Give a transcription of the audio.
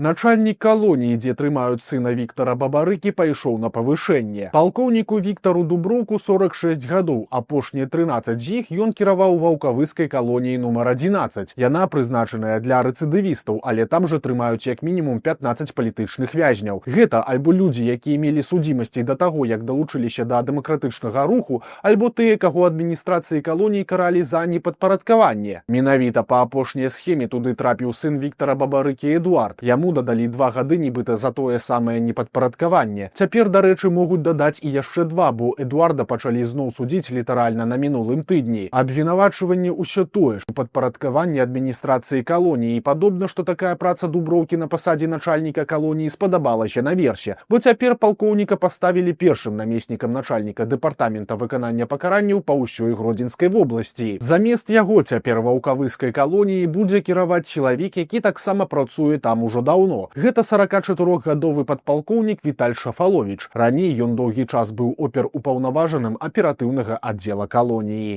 Начальнік калоніі, дзе трымаюць сына Віктара Бабарыкі, пайшоў на павышэнне. Палкоўніку Віктару Дуброўку 46 гадоў. Апошнія 13 з іх ён кіраваў Ваўкавыскай калоніяй нумар 11. Яна прызначаная для рэцыдывістаў, але там жа трымаюць як мінімум 15 палітычных вязняў. Гэта альбо людзі, якія мелі судзімасці да таго, як далучыліся да дэмакратычнага руху, альбо тыя, каго адміністрацыі калоніі каралі за непадпарадкаванне. Менавіта па апошняй схеме туды трапіў сын Віктара Бабарыкі Эдуард. Яму дадалі 2 гады нібыта за тое самае непадпарадкаванне. Цяпер, дарэчы, могуць дадаць і яшчэ два, бо Эдуарда пачалі зноў судзіць літаральна на мінулым тыдні. Абвінавачванне ўсё тое ж: падпарадкаванне адміністрацыі калоніі. Падобна, што такая праца Дуброўкі на пасадзе начальніка калоніі спадабалася наверсе, бо цяпер палкоўніка паставілі першым намеснікам начальніка дэпартамента выканання пакаранняў па ўсёй Гродзенскай вобласці. Замест яго цяпер Ваўкавыскай калоніяй будзе кіраваць чалавек, які таксама працуе там ужо даўно. Гэта 44-гадовы падпалкоўнік Віталь Шафалович. Раней ён доўгі час быў оперупаўнаважаным аператыўнага аддзела калоніі.